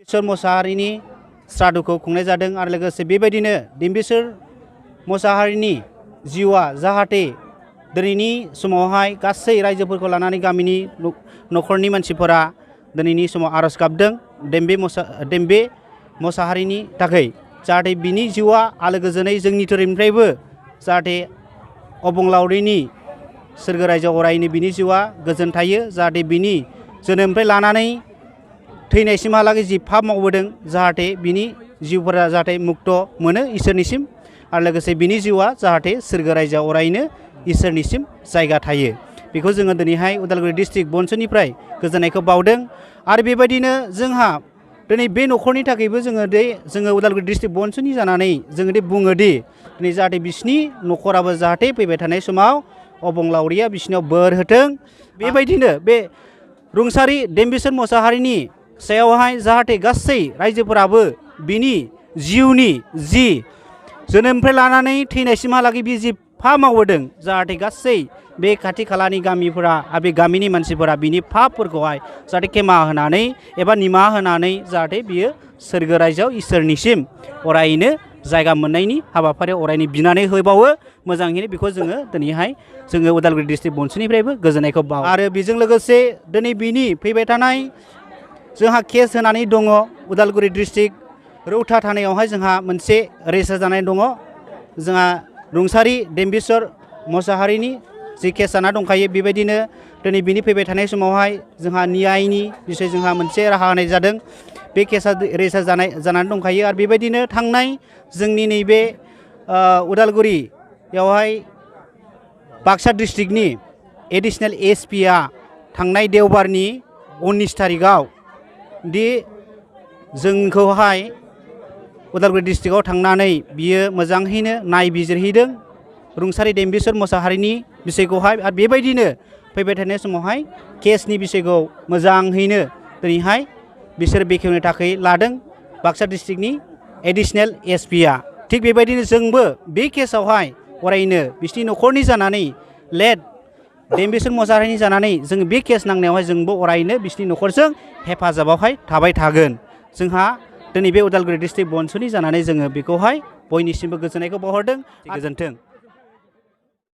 डिम्बिश्वर मोसाहारिनि श्राद्धखौ खुंनाय जादों आरो लोगोसे बेबायदिनो डिम्बिश्वर मोसाहारिनि जिउआ जाहाथे दिनैनि समावहाय गासै रायजोफोरखौ लानानै गामिनि न'खरनि मानसिफोरा दिनैनि समाव आरज गाबदों डेम्बे मोसाहारिनि थाखाय जाहाथे बिनि जिउआ आलो गोजोनै जोंनि धोरोमनिफ्रायबो जाहाथे अबंलावरिनि सोरगो रायजोआव अरायनो बिनि जिउआ गोजोन थायो जाहाथे बिनि जोनोमनिफ्राय लानानै थैनायसिमहालागै जि पाप मावबोदों जाहाथे बिनि जिउफोरा जाहाथे मुक्त मोनो इसोरनिसिम आरो लोगोसे बिनि जिउआ जाहाथे सोरगो रायजोआव अरायनो इसोरनिसिम जायगा थायो बेखौ जोङो दिनैहाय उदालगुरि डिस्ट्रिक्ट बनसोनिफ्राय गोजोननायखौ बावदों आरो बेबायदिनो जोंहा दिनै बे न'खरनि थाखायबो जोङो उदालगुरि डिस्ट्रिक्ट बनसोनि जानानै जोङो बुङो दि दिनै जाहाथे बिसिनि न'खराबो जाहाथे फैबाय थानाय समाव अबंलावरिया बिसिनाव बोर होथों बेबायदिनो बे रुंसारि डेम्बिश्वर मोसाहारिनि सायावहाय जाहाथे गासै रायजोफोराबो बिनि जिउनि जि जोनोमनिफ्राय लानानै थैनायसिमहालागै बे जि पाप मावबोदों जाहाथे गासै बे खाथि खालानि गामिफोरा बे गामिनि मानसिफोरा बिनि पापफोरखौहाय जाहाथे खेमा होनानै एबा निमाहा होनानै जाहाथे बियो सोरगो रायजोआव इसोरनिसिम अरायनो जायगा मोननायनि हाबाफारियाव अरायनो बिनानै होबावो मोजाङैनो बेखौ जोङो दिनैहाय जोङो उदालगुरि डिस्ट्रिक्ट बनसोनिफ्रायबो गोजोननायखौ बावो आरो बेजों लोगोसे दिनै बिनि फैबाय थानाय जोंहा केस होनानै दङ उदालगुरि डिस्ट्रिक्ट रौता थानायावहाय जोंहा मोनसे रेजिस्टार जानाय दङ जोंहा रुंसारि डेम्बिश्वर मोसाहारिनि जि केस जाना दंखायो बेबायदिनो दिनै बिनि फैबाय थानाय समावहाय जोंहा न्यायनि बिसय जोंहा मोनसे राहा होनाय जादों बे केसा रेजिस्टार जानानै दंखायो आरो बेबायदिनो थांनाय जोंनि नैबे उदालगुरियावहाय बाक्सा डिस्ट्रिक्टनि एडिशनेल एसपिआ थांनाय देवबारनि 19 तारिखआव दि जोंखौहाय उदालगुरि डिस्ट्रिक्टआव थांनानै बियो मोजाङैनो नायबिजिरहैदों रुंसारि डेम्बिश्वर मोसाहारिनि बिसयखौहाय आरो बेबायदिनो फैबाय थानाय समावहाय केसनि बिसयखौ मोजाङैनो दिनैहाय बिसोर बेखेवनो थाखाय लादों बाक्सा डिस्ट्रिक्टनि एडिशनेल एसपिआ थिग बेबायदिनो जोंबो बे केसआवहाय अरायनो बिसिनि न'खरनि जानानै लेट डेम्बिश्वर मोसाहारिनि जानानै जों बे केस नांनायावहाय जोंबो अरायनो बिसिनि न'खरजों हेफाजाबावहाय थाबाय थागोन जोंहा दिनै बे उदालगुरि डिस्ट्रिक्ट बनसोनि जानानै जोङो बेखौहाय बयनिसिमबो गोजोननायखौ बावहरदों गोजोन्थों।